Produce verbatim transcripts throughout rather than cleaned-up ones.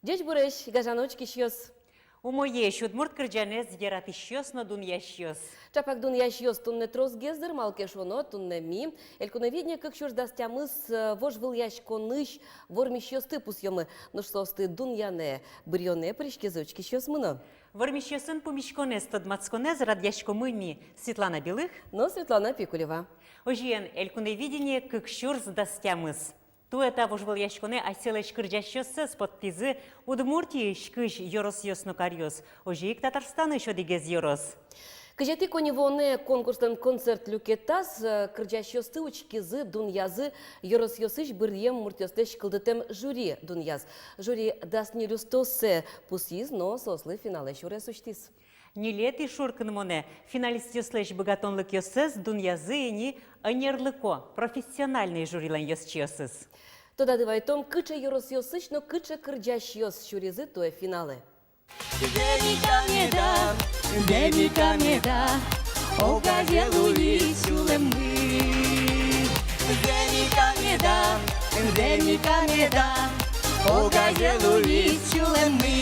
Ӟечбуресь, гажано учкисьёс! Умоесь, удмурт кырӟанэз яратӥсьёс но дунъясьёс! Чапак дунъясьёс туннэ тросгес, дыр, малы ке шуоно, туннэ ми, «Элькуновидение кык сюрс дас тямыс», э, вожвылъяськонысь вормисьёсты пусъёмы. Нош соосты дунъянэ, быръёнэ пыриськизы учкисьёсмы но. Вормисьёсын пумиськонэз, тодматсконэз радъяськомы ми, Светлана Белых но Светлана Пикулева. Озьыен, «Элькуновидение кык сюрс дас тямыс». Туэ та вожвылъяськонэ асьсэлэсь кырӟасьёссэс поттӥзы Удмуртиысь кызь ёросъёс но каръёс, озьы ик Татарстанысь одӥгез ёрос. Кызетӥ коньывуонэ конкурслэн концерт люкетаз, э, кырӟасьёсты учкизы, дунъязы ёросъёсысь быръем муртъёслэсь кылдытэм жюри, дунъяз. Жюри дас ньыль устоосэ пусйиз но соослы финалэ сюрес усьтӥз. Ньылетӥ шуркынмонэ финалистъёслэсь быгатонлыкъёссэс дунъязы ини ӧнерлыко, профессиональной жюрилэн ёзчиосыз. Тодады вайытом, кыӵе ёросъёсысь но кыӵе кырӟасьёс сюризы туэ финалэ. Зэм ик-а меда, зэм ик-а меда, огазе луиз сюлэммы. Зэм ик-а меда, зэм ик-а меда, огазе луиз сюлэммы.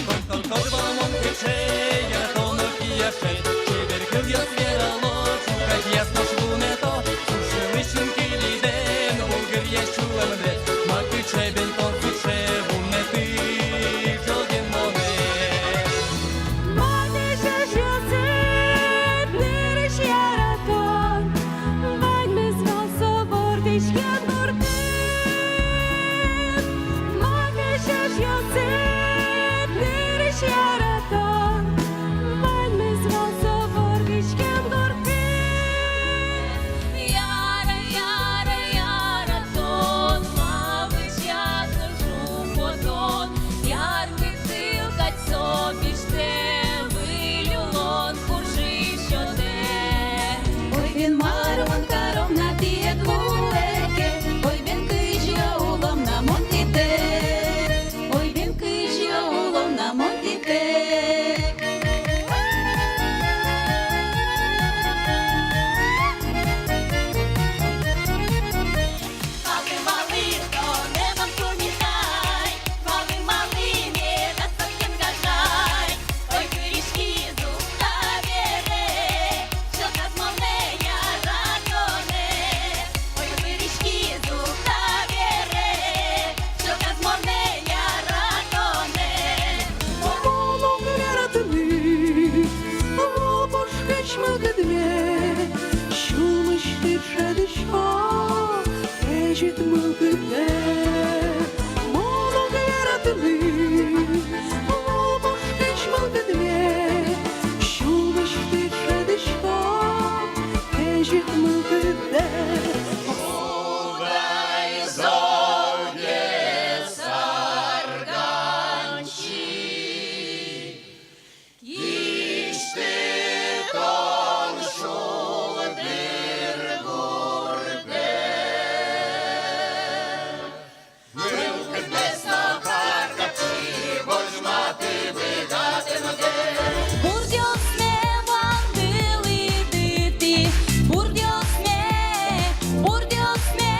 Тон, тон, тон, валамон, кыӵе яратоно кияшед, чебер кылъёс верало, ӵуказеяз нош вунэто, сушылысен кылидэн, бугыръя сюлэмдэ, ма кыӵе бен тон сыӵе вунэтӥ ӝоген монэ. Матысь эшъёсыд нырысь яратон, ваньмыз вал со вордӥськем гуртын. Матысь эшъёсыд нырысь яратон, ваньмыз вал со вордӥськем гуртын. Яра, яра, яратон, малы сяна жуготон, яркыт сыл кадь со пиштэ, выль улон куржи сётэ. Ой, бен, мар мон каром на тӥледлы ке, ой, бен, кызьы улом на мон тӥтэк, ой, бен, кызьы улом на мон тӥтэк. Малы, малы тонэ мон пумитай, малы, малы меда сокем гажай. Ой, пыриськиз ук табере сьӧказ монэ яратонэ. Ой, пыриськиз ук табере сьӧказ монэ яратонэ. Мон уг яратыны вал пушкысь мылкыдме, сюлмысьтыд шӧдӥсько кезьыт мылкыдтэ. Мон уг яратыны вал пушкысь мылкыдме, сюлмысьтыд шӧдӥсько кезьыт мылкыдтэ. Огай золгес арганчи. Кисьтӥд тон шулдыр гуртэ. Мылкыдмес но кар капчи возьматэ быгатэмдэ. Бурдъёсме вандылӥды тӥ, бурдъёсме, бурдъёсме,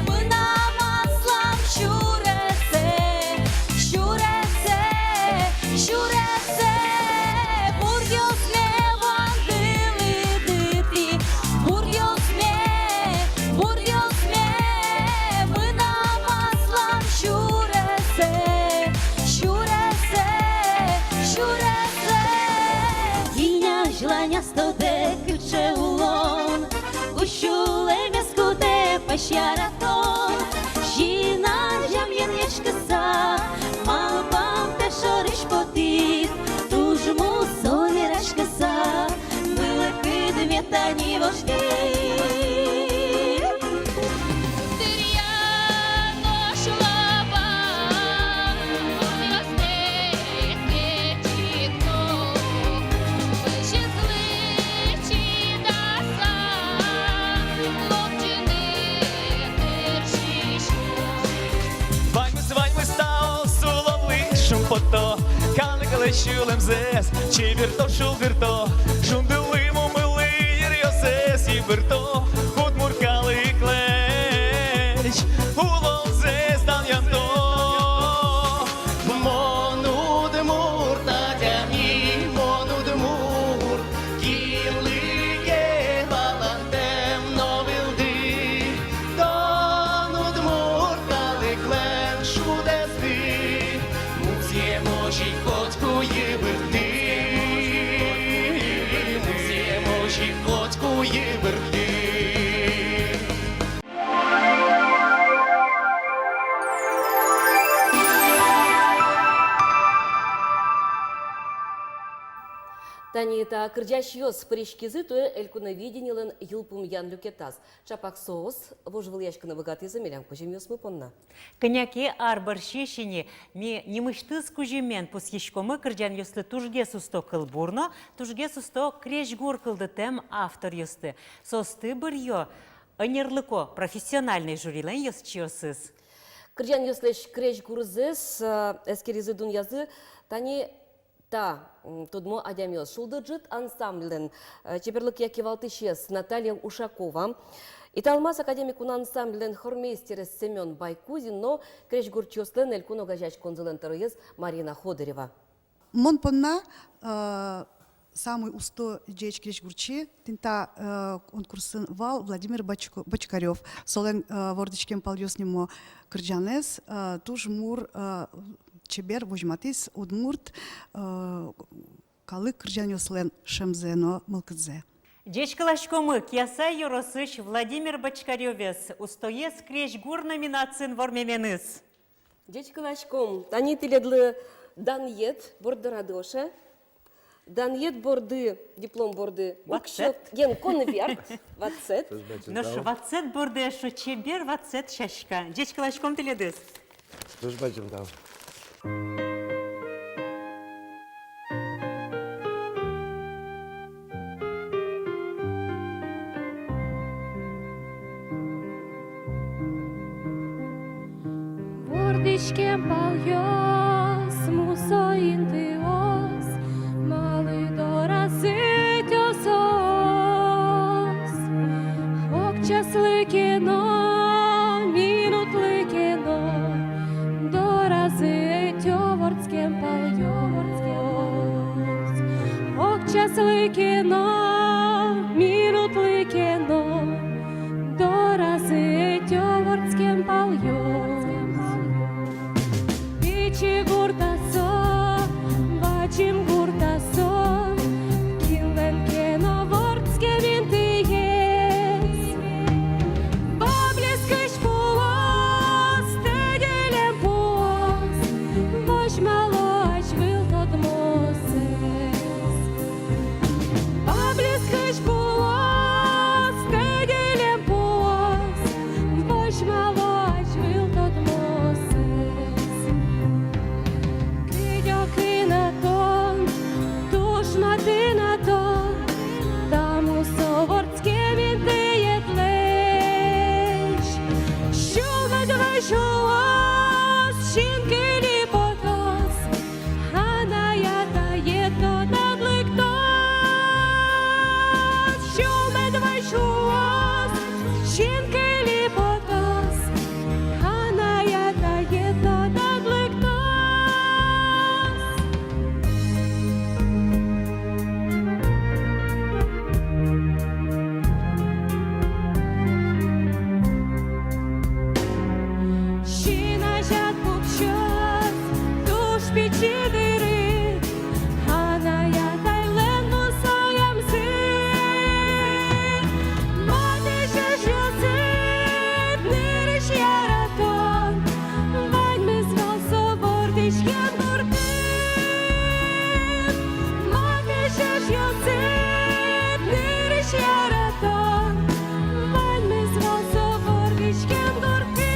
мынам аслам сюресэ, сюресэ, сюресэ, бурдъёсме вандылӥды тӥ, бурдъёсме, бурдъёсме, мынам аслам сюресэ, сюресэ, сюресэ. Кинь азьланяз тодэ, кыӵе улон, кузь улэмез кутэ пӧсь яратон. Син азям янъяськыса, малпамтэ шорысь потӥд, туж мусо вераськыса, мылкыдме тани вошкы. Дыръя нош лапа бурдъёстэк кечик но, пӧсьызлы чидаса, лобӟыны тыршисько. Ваньмыз, ваньмыз таос улонлы шумпотто, калыклэсь сюлэмзэс чеберто, шулдырто, шунды лымы мылы йыръёссэс йыбырто, удмурт калыклэсь улонзэс данъянто. Тани та кырӟасьёс пыриськизы туэ «Элькуновидениелэн» йылпумъян люкетаз. Чапак соос вожвылъяськыны быгатӥзы милям кузьымъёсмы понна. Кӧня ке ар бӧрсьы ини ми нимысьтыз кузьымен пусйиськомы кырӟанъёслы тужгес усто кылбур но, тужгес усто крезьгур кылдытэм авторъёсты. Соосты быръё ӧнерлыко профессиональной жюрилэн ёзчиосыз. Кырӟанъёслэсь крезьгурзэс, э, эскеризы, дунъязы тани та, м, тодмо адямиос: «Шулдыр ӝыт» ансамбльлэн, э, чеберлыкъя кивалтӥсез Наталья Ушакова, «Италмас» академик кун ансамбльлэн хормейстерез Семён Байкузин но крезьгурчиослэн элькун огазеяськонзылэн тӧроез Марина Ходырева. Мон понна, э, самой усто ӟеч крезьгурчи тӥни та, э, конкурсын вал Владимир Бочко-, Бочкарёв. Солэн, э, «Вордӥськем палъёс» нимо кырӟанэз, э, туж мур, э, чебер возьматӥз удмурт, э, калык кырӟанъёслэн шӧмзэ но мылкыдзэ. Ӟечкыласькомы Кияса ёросысь Владимир Бочкарёвез устоез крезьгур номинациын вормеменыз. Ӟечкыласьком. Тани тӥледлы данъет борды радыоше. Данъет борды, диплом борды ватсэт. Уксё-, ген, конверт, ватсэт. Туж бадӟым тау. Нош ватсэт борды эшшо чебер ватсэт сяська. Ӟечкыласьком тӥледыз. Туж бадӟым тау. Вордӥськем палъёс, мусо интыос, малы доразы ӧтё соос? Ог часлы ке но, минутлы ке но, доразы ӧтё вордскем палъёс. Ог часлы ке но, минутлы ке но, доразы ӧтё вордскем палъёс. Пичи гурт-а со, бадӟым гурт-а со, кинлэн ке но вордскем интыез. Баблес кызьпу луоз, тӧдьылем пуоз, возьмало азьвыл тодмосэз. Баблес кызьпу луоз, тӧдьылем пуоз, возьмало азьвыл тодмосэз. Кыдёкын-а тон, туж матын-а тон та мусо вордскем интыедлэсь? Сюлмыд вӧсь улоз, синкыли потоз, анай-атаед тодад лыктоз. Сюлмыд вӧсь улоз, синкыли потоз, анай-атаед тодад лыктоз. Син азяд пуксёз туж пичи дырыд, анай-атайлэн мусоямзы. Матысь эшъёсыд, нырысь яратон, ваньмыз вал со вордӥськем гуртыд. Матысь эшъёсыд, нырысь яратон, ваньмыз вал со вордӥськем гуртыд.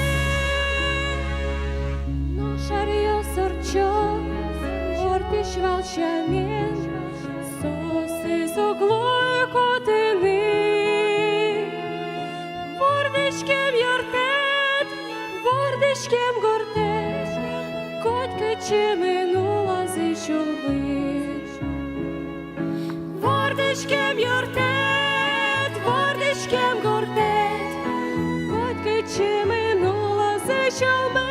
Нош аръёс ортчо, ортӥсь вал сямен, соосыз уг луы кутыны. Вордӥськем юртэд, вордӥськем гуртэд, котькытчы мын улозы сюлмыд. Вордӥськем юртэд, вордӥськем гуртэд, котькытчы мын улозы сюлмыд.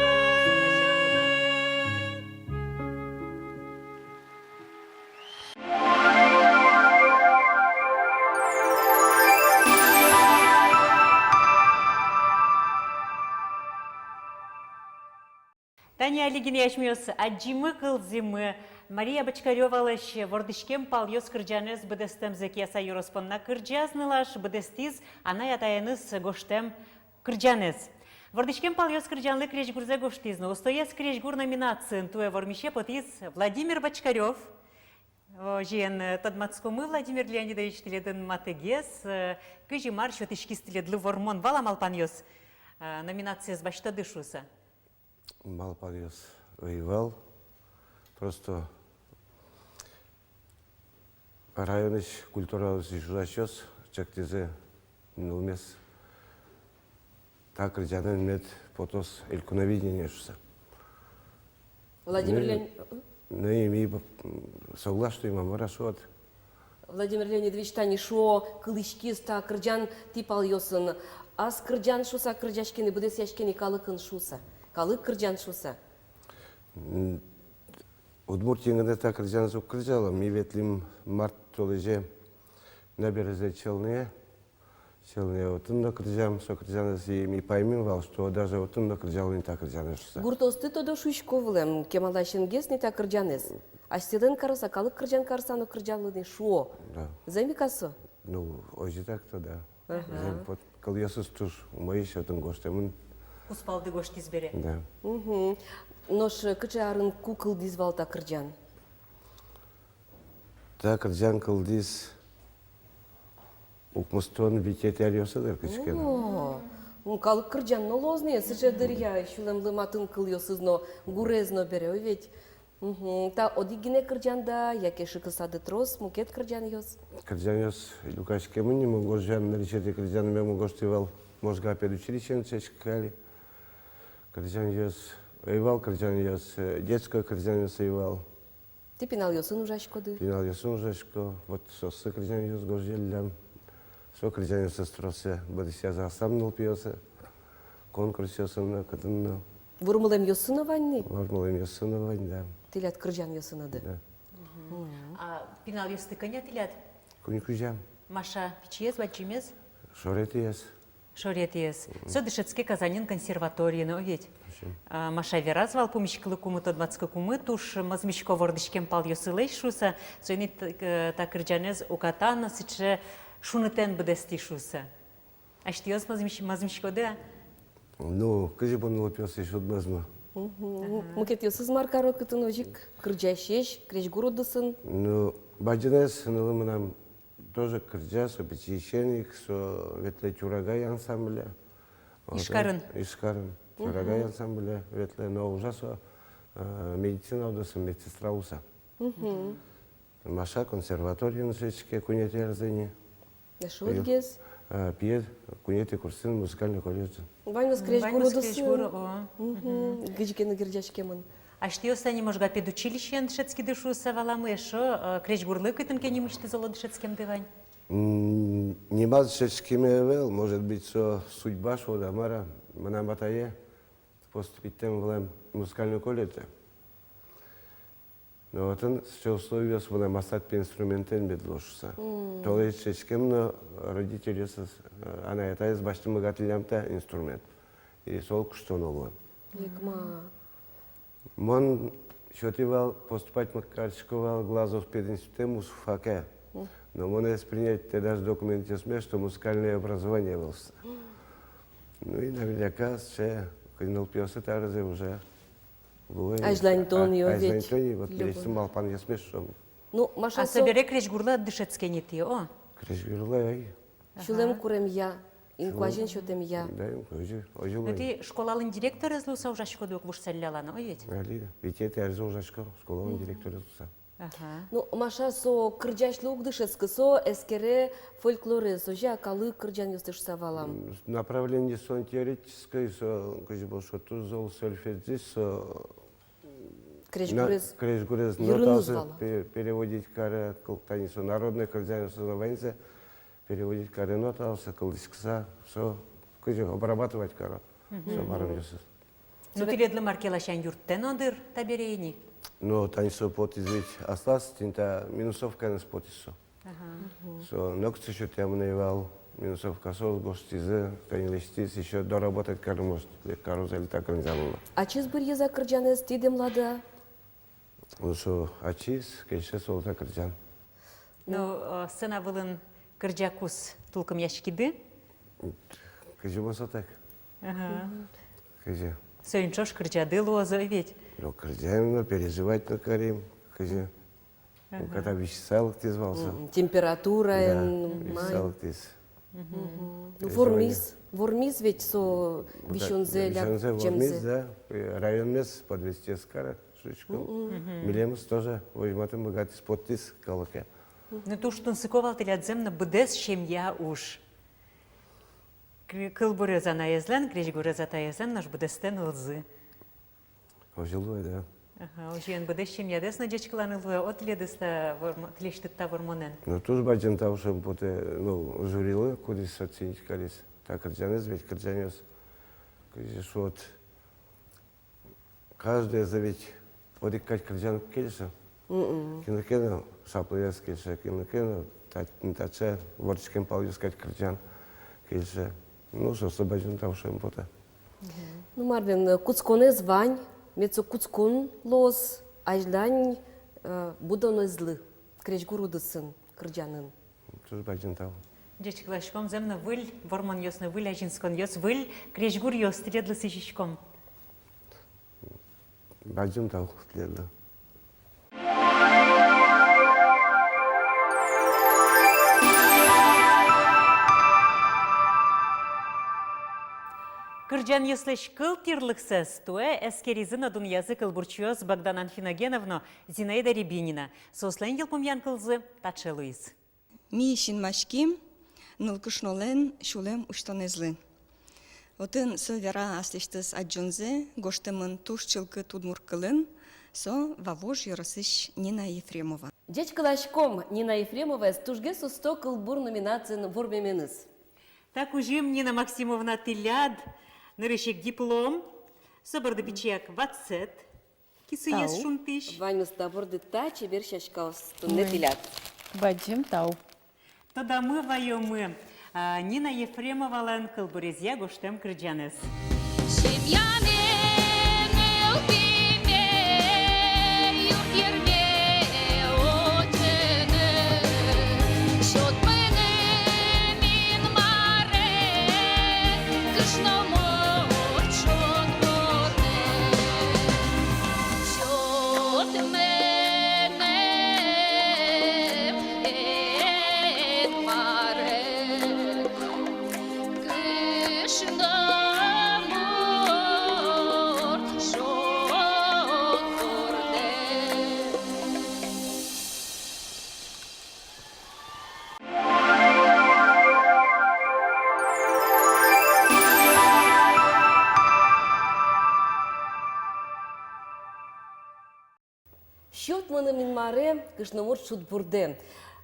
Тани али гинэ, асьмеос адӟимы, кылзӥмы Мария Бочкарёвалэсь «Вордӥськем палъёс» кырӟанэз быдэстэмзэ Кияса ёрос понна кырӟаз нылаш, быдэстӥз анай-атаеныз гожтэм кырӟанэз. «Вордӥськем палъёс» кырӟанлы крезьгурзэ гожтӥз но, «Устоез крезьгур» номинациын туэ вормисе потӥз Владимир Бочкарёв. Озьыен, э, тодматскомы, Владимир Леонидович, тӥледын матыгес, э, кызьы мар сётӥськиз тӥледлы вормон, вал-а малпанъёс, э, номинациез басьтоды шуыса? Малпанъёс ӧй вал. Просто районысь культураысь ужасьёс чектӥзы нылмес та кырӟанэн мед потоз «Элькуновидение» шуыса. Владимир Ну, Леон-, ну, и ми, м, соглаш, что и мамора шуод. Владимир Леонидович, тани шуо, кылӥськиз та кырӟан тӥ палъёсын. Ас кырӟан шуыса кырӟаське ни, быдэсъяське ни калыкын шуыса. Калык кырӟан шуыса. М, Удмуртиын гинэ та кырӟанэз уг кырӟало, ми ветлӥм март толэзе Наберезной Челнае. Челнае отын но кырӟам со кырӟанэз, и ми паймим вал, что даже отын но кырӟало ни та кырӟанэз шуыса. Гуртоосты тодо шуисько вылэм, кемаласьынгес ни та кырӟанэз. Асьсэлэн карыса, калык кырӟан карыса но кырӟало ни шуо. Да. Зэм ик-а со? Ну, озьы так-то, да. Ага. Зэм, вот, кылъёсыз туж умоесь отын гожтэмын. Кузпалды гожтӥз бере. Да. Мгм. Нош кыӵе арын, ку кылдӥз вал та кырӟан? Та кырӟан кылдӥз укмыстон витетӥ аръёсы дыр кыӵе ке но. О, ну, калык кырӟан но луоз ни, сыӵе дыръя, сюлэмлы матын кылъёсыз но, гурез но бере, ой ведь. Мгм. Та одӥг гинэ кырӟан-а, яке шыкысады трос мукет кырӟанъёс? Кырӟанъёс люкаськемын ни, мон гожъям, нырысетӥ кырӟанме мон гожтӥ вал Можга педучилищеын дышетскыкы али. Кырӟанъёс ӧй вал, кырӟанъёс, э, детской кырӟанъёс ӧй вал. Тӥ пиналъёсын ужаськоды? Пиналъёсын ужасько. Вот соослы кырӟанъёс гожъяллям. Со кырӟанъёсыз тросэз быдэсъязы аслам нылпиосы. Конкурсъёсын но, кытын но. Вормылэмъёссы но вань ни? Вормылэмъёссы но вань, да. Тӥляд кырӟанъёсыныды? Да. Мгм. А пиналъёсты кӧня тӥляд? Куинь кузям. Маша пичиез, бадӟымез? Шоретӥез. Шоретӥез. Мгм. Со дышетске Казаньын консерваториын, о ведь? Озьы. А, Маша вераз вал, пумиськылыкумы, тодматскыкумы, туж мозмисько вордӥськем палъёсылэсь шуыса, соин ик, э, та кырӟанэз уката но сыӵе шунытэн быдэстӥ шуыса. Асьтэос мозмись-, мозмиськоды-а? Ну, кызьы бон нылпиослэсь уд мозмы. Мгм. Ага. Мукетъёсыз мар каро, кытын озьы ик кырӟасесь, крезьгур удысын? Ну, бадӟымез нылы мынам тоже кырӟа, со пичиысен ик, со ветлэ «Тюрагай» ансамбле. Ижкарын? Ижкарын. Мгм. «Тюрагай» ансамбле ветлэ, но ужа со, э, медицина удысын медсестра луыса. Мгм. Маша консерваториын дышетске куинетӥ арзэ ини. Эшшо одӥгез? Э, пие куинетӥ курсын музыкальный колледжын. Ваньмыз крезьгур удысын. Ваньмыз крезьгур, о. Мгм. Мгм. Кызьы ке но герӟаськемын. Асьтэос тани Можга педучилищеын дышетскиды шуыса валамы, эшшо, э, крезьгурлы кытын ке нимысьтыз, оло, дышетскемды вань? М, нимаз дышетскеме ӧвӧл, может быть, со судьба шуод-а, мар-а, мынам атае поступить карем вылэм музыкальный колледже. Но отын сыӵе условиос вылэм, аслад, пе, инструментэн мед луоз шуыса. М. Толэзь дышетскем но, родительёсыз, э, анай-атаез басьтыны быгатӥллям та инструмент. И солы куштоно луэ. Ик ма. Мон сётӥ вал, поступать мон карисько вал Глазов пединститутэ, музфаке. Мгм. Но монэ ӧз принять, тӥляд документъёсме, что музыкальное образование вал шуыса. Мгм. Ну и наверняка сыӵе кӧня нылпиосы та арзэ уже луэ. Азьланьтон, а, ё, азьланьтон ведь. И вот пересьтым малпанъёсме, шуом. Ну, Маша, а со собере крезьгурлы дышетске ни тӥ, о? Крезьгурлы, ай. Сюлэм куремъя, инкуазен сётэмъя. Да, инкуазен, озьы. Ну, тӥ школалэн директорез луыса ужаськоды ук, вуж сялляланы, ой ведь? Али, витетӥ арзэ ужасько школалэн директорез луыса. Ага. Ну, Маша, со кырӟасьлы уг дышетскы, со эскере фольклорез, озьы-а, калык кырӟанъёсты шуыса валам. М, направление солэн теоретической, со, кызьы бон шуод, туж зол сольфеджист, со крезьгурез, на-, крезьгурез нотаосы пе-, переводить каре, кыл-, тани со народной кырӟанъёсыз но ваньзэ переводить каре нотаосы, кылзӥськыса, со кызьы обрабатывать каро, мгм, со барамъёсыз. Ну, тӥледлы мар ке ласянь юрттэ но дыр табере ини. Ну, тани со потӥз ведь аслаз, тӥни та минусовкаеныз потӥз со. Ага. Мгм. Со нокытчы сётъямын ӧй вал, минусовка, соос гожтӥзы, тани лэсьтӥз, ещё доработать каро, может, кароз али та кырӟанлы. Ачиз быръиз-а кырӟанэз, тӥ дэмлады-а? Ну, со ачиз, кельше солы та кырӟан. Ну, э, сцена вылын кырӟакуз тулкымъяськиды? Кызьы бон со так? Ага. Кызьы? Соин ӵош кырӟады луоз, ой, ведь? Ну, кырӟаем но, переживать но карим, кызьы. Ну, ага. Когда висьыса лыктӥз вал со. Мгм. Температураен, да, май. Висьыса лыктӥз. Мгм. Ну, вормиз, вормиз ведь со висёнзэ, да, висёнзэ, лябӟемзэ. Вормиз, да. Э, районмес подвести ӧз кары, шуиськом. Мгм. Милемыз тоже возьматыны быгатӥз, поттӥз калыке. Ну, туж тунсыко вал тӥляд зэм но, быдэс семья уж. Кы-, кылбурез анаезлэн, крезьгурез атаезлэн, нош быдэстэ нылзы. Озьы луэ, да. Ага, озьыен, быдэс семьядэс но ӟечкыланы луэ, о, тӥледыз та вормо-, тӥлесьтыд та вормонэн. Ну, туж бадӟым тау шуэме потэ, ну, жюрилы, кудӥз оценить кариз та кырӟанэз, ведь кырӟанъёс, кызьы шуод, каждыезлы ведь одӥг кадь кырӟан уг кельшы. Мгм. Кинлы ке но шаплыез кельше, кинлы ке но та-, таӵе вордскем палъёс кадь кырӟан кельше. Ну, соослы бадӟым тау шуэме потэ. Ну, мар бен, кутсконэз вань, мед со кутскон луоз азьлань, э, будонэзлы, крезьгур удысын, кырӟанын. Туж бадӟым тау. Ӟечкыласьком, зэм но, выль вормонъёс но, выль азинсконъёс, выль крезьгуръёс тӥледлы сӥзиськом. Бадӟым тау тӥледлы. Кырӟанъёслэсь кылтӥрлыксэс туэ эскеризы но дунъязы кылбурчиос Богдан Анфиногенов но Зинаида Рябинина. Соослэн йылпумъян кылзы таӵе луиз. Ми синмаським нылкышнолэн сюлэм усьтонэзлы. Отын со вера аслэсьтыз адӟонзэ, гожтэмын туж чылкыт удмурт кылын, со Вавож ёросысь Нина Ефремова. Ӟечкыласьком Нина Ефремоваез тужгес усто кылбур номинациын вормеменыз. Та кузьым, Нина Максимовна, тӥляд. Нырысь ик диплом, со борды пичияк ватсэт, кисыез шунтӥсь. Тау. Ваньмыз та борды та чебер сяськаос туннэ тӥляд. Ой, бадӟым тау. Тодамы ваёмы, а, Нина Ефремовалэн кылбурезъя гожтэм кырӟанэз. Семьяме, нылпиме, юрт-ерме отыны, сёт мыным Инмаре, кышно мурт шот борды. Сёт мыным Инмаре, кышно мурт шот борды. «Сёт мыным Инмаре, кышно мурт шот борды».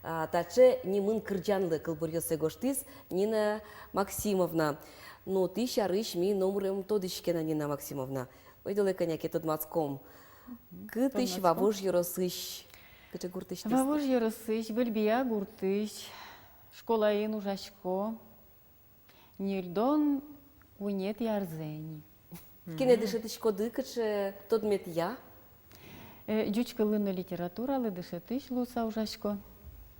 А, таӵе нимын кырӟанлы кылбуръёссэ гожтӥз Нина Максимовна. Но тӥ сярысь ми номыр ум тодӥське на, Нина Максимовна. Ойдолэ кӧня ке тодматском. Мгм. Кытысь? Тодматском. Вавож ёросысь. Кыӵе гуртысьтыз? Вавож ёросысь, Выль Бия гуртысь. Школаын ужасько ньыльдон куинетӥ арзэ ини. Кинэ дышетӥськоды, кыӵе тодметъя? Э, ӟуч кыллы но литературалы дышетӥсь луыса ужасько.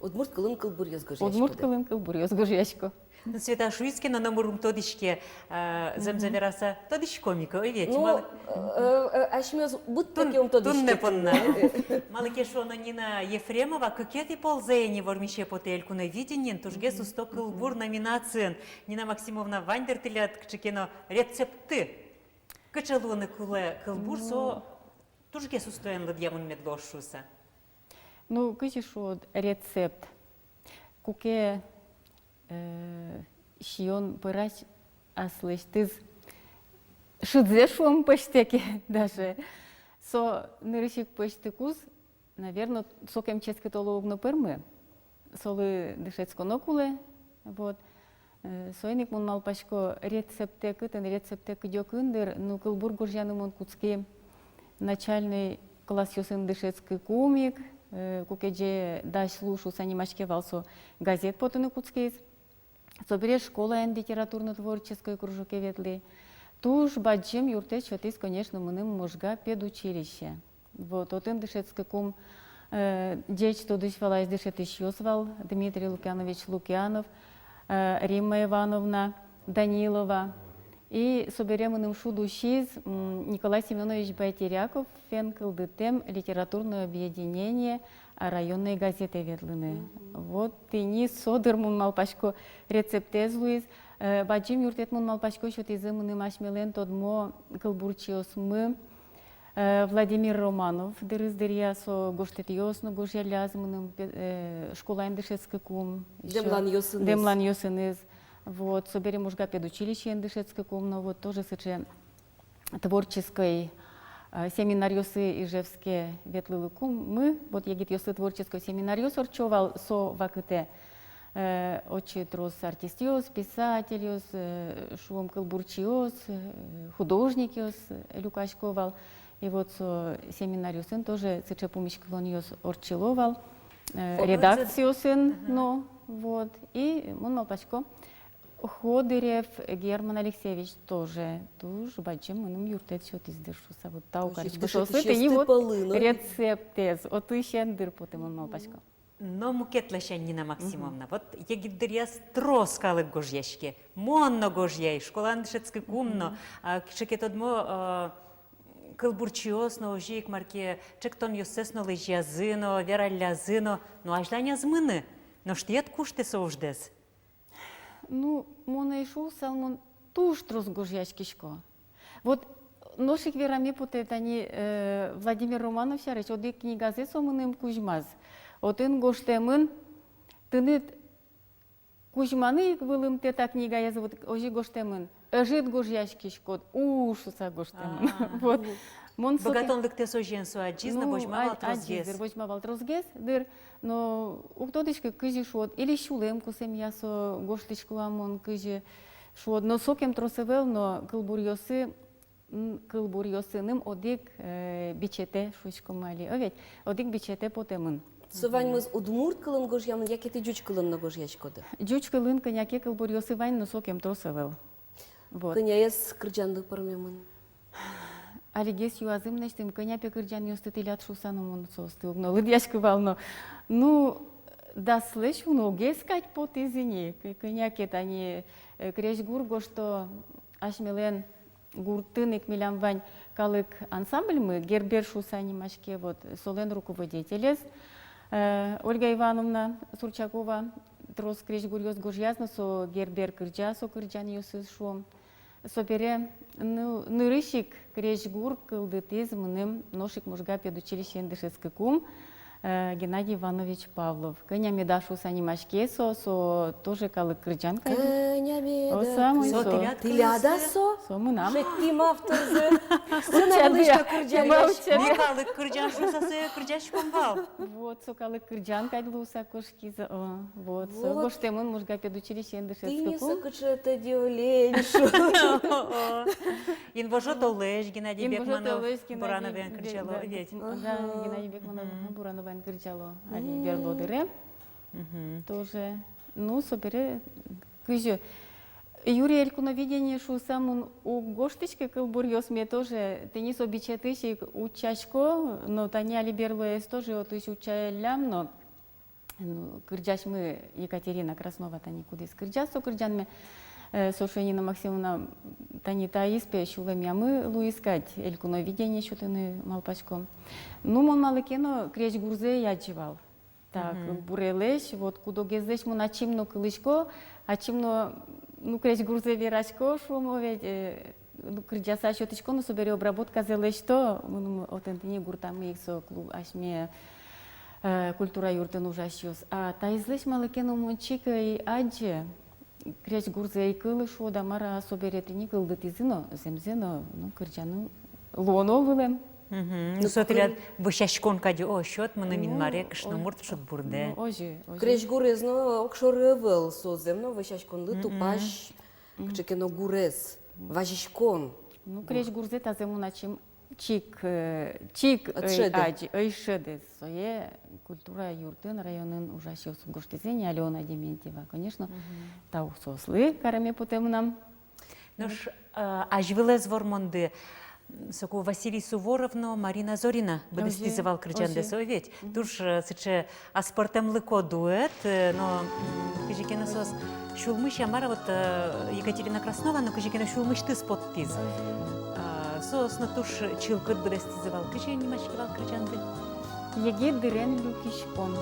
Удмурт кылын кылбуръёс гожъяськоды? Удмурт кылын кылбуръёс гожъясько. Ну, Света, шуиз ке но, номыр ум тодӥське, а, зэмзэ вераса, тодӥськом ик, ой, ведь. Ну, малы, э, э, асьмеос быдтык ум тодӥське. Туннэ понна. Малы ке шуоно, Нина Ефремова кыкетӥ ползэ ини вормисе потэ «Элькуновидениын» тужгес усто кылбур номинациын. Нина Максимовна, вань дыр тӥляд кыӵе ке но рецепты? Кыӵе луыны кулэ кылбур, со тужгес устоен лыдъямын мед луоз шуыса. Ну, кызьы шуод, рецепт. Куке, э, сиён пӧрась аслэсьтыз шыдзэ, шуом, пӧзьтэ ке даже, со нырысь ик пӧзьтыкуз, наверно, сокем ческыт оло уг но пӧрмы. Солы дышетсконо кулэ, вот. Э, соин ик мон малпасько, рецептэ кытын, рецептэ кыдёкын дыр, ну, кылбур гожъяны мон кутски начальной классъёсын дышетскыкум ик, э, куке «Ӟеч дась лу» шуыса нимаське вал со газет, потыны кутскиз. Собере школаын литературно-творческой кружоке ветлӥ. Туж бадӟым юрттэт сётӥз, конечно, мыным Можга педучилище. Вот, отын дышетскыкум, э, ӟеч тодӥсь-валась дышетӥсьёс вал: Дмитрий Лукьянович Лукьянов, э, Римма Ивановна Данилова. И собере мыным шуд усиз, м, Николай Семёнович Байтеряков, фен кылдытэм литературное объединение, а, районной газетэ ветлыны. Мгм. Вот тӥни со, дыр, мон малпасько, рецептэз луиз. Э, бадӟым юрттэт, мон малпасько, сётӥзы мыным асьмелэн тодмо кылбурчиосмы, э, Владимир Романов, дырыз дыръя со гожтэтъёс но гожъялляз мыным, пе-, э, школаын дышетскыкум, ещё дэмланъёсыныз. Дэмланъёсыныз. Вот, собере Можга педучилищеын дышетскыкум но, вот, тоже сыӵе творческой, э, семинаръёсы Ижевске ветлылыкумы, вот, егитъёслы творческой семинаръёс ортчо вал со вакытэ. Э, отчы трос артистъёс, писательёс, э, шуом, кылбурчиос, э, художникъёс, э, люкасько вал. И вот со семинаръёсын тоже сыӵе пумиськылонъёс ортчыло вал, э, редакциосын но, вот. И мон малпасько, Ходырев Герман Алексеевич тоже туж бадӟым мыным юрттэт сётӥз, дыр, шуса. Вот тау карисько соослы, тӥни вот рецептэз отысен, дыр, потэ, мон малпасько. Но мукет ласянь, Нина Максимовна, вот егит дыръяз трос калык гожъяське. Мон но гожъяй, школаын дышетскыкум но, а, кыӵе ке тодмо, а, кылбурчиос но, озьы ик мар ке ӵектонъёссэс но лэзьязы но, вераллязы но, но азьланяз мыны, нош тӥлед куштэ со уждэс. Ну, мон ӧй шуысал, мон туж трос гожъяськисько. Вот нош ик вераме потэ тани, э, Владимир Романов сярысь. Одӥг книгазэ со мыным кузьмаз. Отын гожтэмын: тыныд кузьманы ик вылымтэ та книгаез, вот озьы гожтэмын. Ӧжыт гожъяськиськод уж, шуса гожтэмын. А. Вот. Мон соке... Быгатонлыктэ со озьыен со адӟиз но, ну, возьма вал тросгес. Адӟиз, дыр, возьма вал тросгес, дыр. Но уг тодӥськы, кызьы шуод, или сюлэм кусэмъя со гожтӥсько-а мон, кызьы шуод. Но сокем трос ӧвӧл, но кылбуръёсы, м, кылбуръёсыным одӥг, э, бичетэ, шуиськом али, о ведь, одӥг бичетэ потэмын. Со ваньмыз удмурт кылын гожъямын яке тӥ ӟуч кылын но гожъяськоды? Ӟуч кылын кӧня ке кылбуръёсы вань, но сокем трос ӧвӧл. Вот. Кӧняез кырӟанлы пӧрмемын? Алигес юазы мынэсьтым, кӧня пе кырӟанъёсты тӥляд шуса, но мон соосты уг но лыдъяськы вал но. Ну, даслэсь уногес кадь потӥз ини, кӧ-, кӧня ке тани, э, крезьгур гожто асьмелэн гуртын ик, милям вань калык ансамбльмы, «Гербер» шуса нимаське, вот, солэн руководителез, э, Ольга Ивановна Сурчакова, трос крезьгуръёс гожъяз но, со «Гербер» кырӟа, со кырӟанъёсыз, шуом. Собере, ну, нырысь ик крезьгур кылдытӥз мыным нош ик Можга педучилищеын дышетскыкум, э, Геннадий Иванович Павлов. «Кӧня меда» шуса нимаське со, со тоже калык кырӟан кадь. «Кӧня меда». О, самой со. Со тӥляд? Тӥляд-а со? Со мынам. Шедьтӥм авторзэ. Сцена вылысь-а кырӟан? Ми калык кырӟан шуса сое кырӟаськом вал. Вот, со калык кырӟан кадь луса кошкиз. О, вот, со. Вот. Гожтэмын Можга педучилищеын дышетскыкум. Тӥни со кыӵе тӧдьы олень, шуо. Инвожо толэзь Геннадий Бекманов Бурановен кырӟало, ведь? Да, Геннадий Бекманов, ага, Бурановен кырӟало али берло дыре. Мгм. Тоже. Ну, собере, кызьы, юри «Элькуновидение» шуса мон уг гожтӥськы кылбуръёсме тоже. Тӥни со бичетысь ик утчасько, но тани али берлоез тоже отысь утчаллям но. Ну, кырӟасьмы Екатерина Краснова тани, кудӥз кырӟа со кырӟанме, э, со шуэ: Нина Максимовна, тани таиз пе сюлэмъямы луиз кадь «Элькуновидение» сётыны, малпасько. Ну, мон малы ке но крезьгурзэ ӧй адӟы вал та кылбурелэсь, вот, куд-огезлэсь мон ачим но кылӥсько, ачим но, ну, крезьгурзэ верасько, шуом, о ведь, э, ну, кырӟаса сётӥсько но, собере обработказэ лэсьто, мыным отын тӥни гуртамы ик со клуб, асьме, э, культура юртын ужасьёс. А таизлэсь малы ке но мон чик ӧй адӟы, крезьгурзэ ӧй кылы, шуод-а, мар-а, собере тӥни кылдытӥзы но, зэмзэ но, ну, кырӟаны луоно вылэм. Мгм. Ну, со тӥляд вӧсяськон кадь, о, сёт мыным Инмаре кышномурт шудбурдэ. Ну, озьы, озьы. Крезьгурез но огшоры ӧвӧл, со зэм но вӧсяськонлы тупась кыӵе ке но гурез, вазиськон. Ну, крезьгурзэ тазэ мон ачим чик, э, чик ӧй адӟы, ӧй шӧды. Сое культура юртын, районын ужасьёс гожтӥзы ни, Алёна Дементьева, конечно. Мгм. Тау соослы кареме потэ мынам. Нош, э, азьвылэз вормонды, Соку Василий Суворов но Марина Зорина быдэстӥзы вал кырӟандэс, озьы ведь? Мгм. Туж, э, сыӵе аспӧртэмлыко дуэт, э, но, м, кызьы ке но соос сюлмысь, а мар-а, вот, э, Екатерина Краснова но кызьы ке но сюлмысьтыз поттӥз. Озьы. А, соос но туж чылкыт быдэстӥзы вал. Кызьы нимаське вал кырӟанды? Егит дырен люкиськон.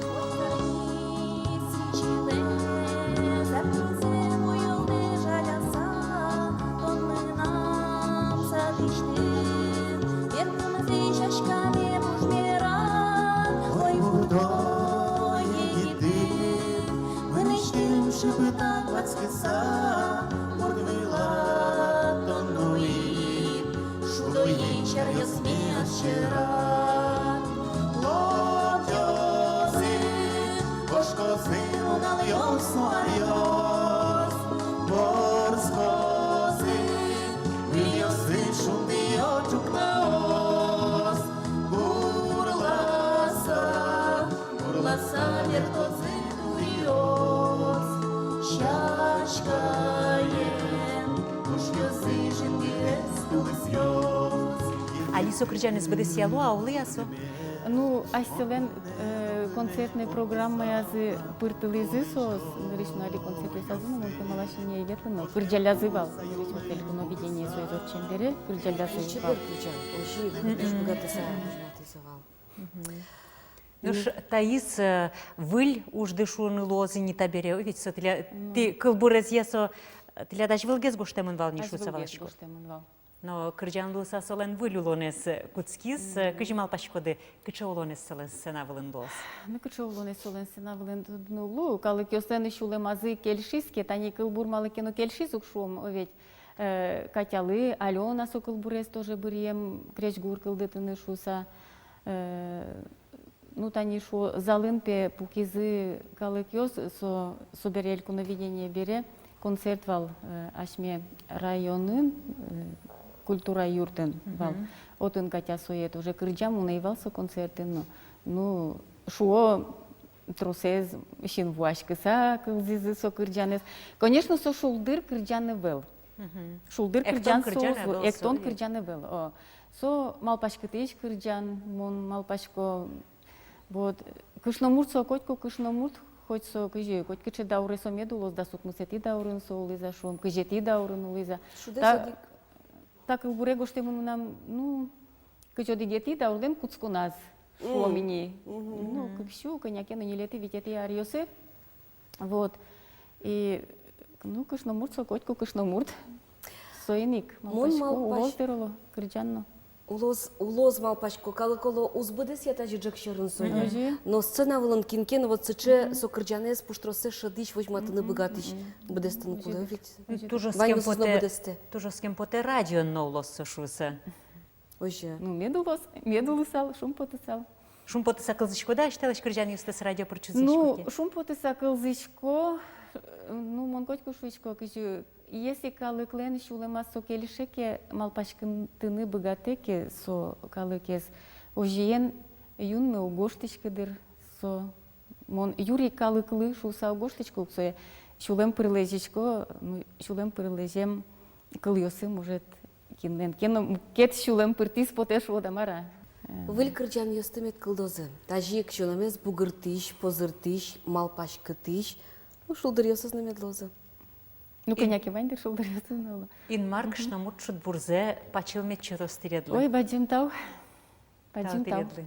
Ой, бурдо егитды, мынэсьтым шыпытак ватскыса, мурт вылад тон нуид, шудо ик сяръёсме ас сьӧрад. Лобӟозы, кошкозы нуналъёс но аръёс, ворскозы выльёсыд шундыё ӵукнаос. Гурласа, гурласа бертозы туриос, сяськаен пушъёсыз жингес тулысъёс. Али со кырӟанэз быдэсъяло-а, улэ-а со? Ну, асьсэлэн, э, концертной программаязы пыртылӥзы соос, нырысь но али концертъёсазы но мон кемалась ини ӧй ветлы но, кырӟаллязы вал, нырысь вот «Элькуновидение» соиз ортчем бере кырӟаллязы вал. Кырӟан, озьы, мгм, кырӟан быгатыса, мгм, кырӟатӥзы вал. Мгм. Нош таиз, э, выль ужды шуыны луоз ини табере, ведь со тӥля-, ну, тӥ кылбурезъя со, э, тӥляд азьвылгес гожтэмын вал ни шуыса валасько. Азьвылгес гожтэмын вал. Но кырӟан луыса солэн выль улонэз, э, кутскиз, э, мгм, кызьы малпаськоды, кыӵе улонэз солэн сцена вылын луоз? Ну, кыӵе улонэз солэн сцена вылын, ну, лу, калыкъёслэн сюлэмазы кельшиз ке, тани кылбур малы ке но кельшиз ук шуом, о ведь, э, Катялы, Алёна со кылбурез тоже быръем, крезьгур кылдытыны шуыса, э, ну, тани шуо, залын пе пукизы калыкъёс, со, собере «Элькуновидение» бере концерт вал, э, асьме районын, э, культура юртын вал. Мгм. Отын Катя сое тоже кырӟа, мон ӧй вал со концертын но. Ну, шуо, тросэз синвуаськыса кылзӥзы со кырӟанэз. Конечно, со шулдыр кырӟан ӧвӧл. Мгм. Шулдыр кырӟан со уз лу, эктон кырӟан ӧвӧл, о. Со малпаськытӥсь кырӟан, мон малпасько, вот, кышномурт со, котьку кышномурт, хоть со кызьы, коть кыӵе дауре со мед улоз, дас укмысэтӥ даурын со улӥз-а, шуом, кызетӥ даурын улӥз-а. Шудэз та, одӥг. Та кылбуре гожтэмын мынам, ну, кызь одӥгетӥ даурлэн кутсконаз, шуом ини. Мгм. Ну, кык сю, кӧня ке но, ньылетӥ, витетӥ аръёсы. Вот. И, ну, кышномурт со, котьку кышномурт. Соин ик, мон малпасько, малпась-, улоз, дыр, оло, кырӟан но. Улоз, улоз, малпасько, калык, оло, уз быдэсъя тазьы ӝӧк сьӧрын сое. Мгм. Озьы. Но сцена вылын кин ке но вот сыӵе, мгм, со кырӟанэз пуштроссэ шӧдӥсь, возьматыны, мгм, быгатӥсь, мгм, быдэстыны кулэ ведь. Озьы. Туж оскем потэ, туж оскем потэ радиоын но улоз со шуыса. Озьы. Ну, мед улоз, мед улысал, шумпотысал. Шумпотыса кылзӥськоды-а асьтэлэсь кырӟанъёстэс радио пыр чузъясько ке? Ну, шумпотыса кылзӥсько, ну, мон котьку шуисько, кызьы, если калыклэн сюлэмаз со кельше ке, малпаськытыны быгатэ ке со калыкез, озьыен, юнме уг гожтӥськы, дыр, со. Мон юри калыклы шуыса уг гожтӥськы ук сое, сюлэм пыр лэзисько, ну, сюлэм пыр лэзем кылъёсы, может, кинлэн ке но мукет сюлэм пыртӥз потэ шуод-а, мар-а. Выль кырӟанъёсты мед кылдозы. Тазьы ик сюлэмез бугыртӥсь, позыртӥсь, малпаськытӥсь, ну, шулдыръёсыз но мед луозы. Ну, кӧня ке вань, дыр, шулдыръёсыз но луо. Инмар кышномурт шудбурзэ пачыл мед сётоз тӥледлы. Ой, бадӟым тау. Бадӟым тау. Тау тӥледлы.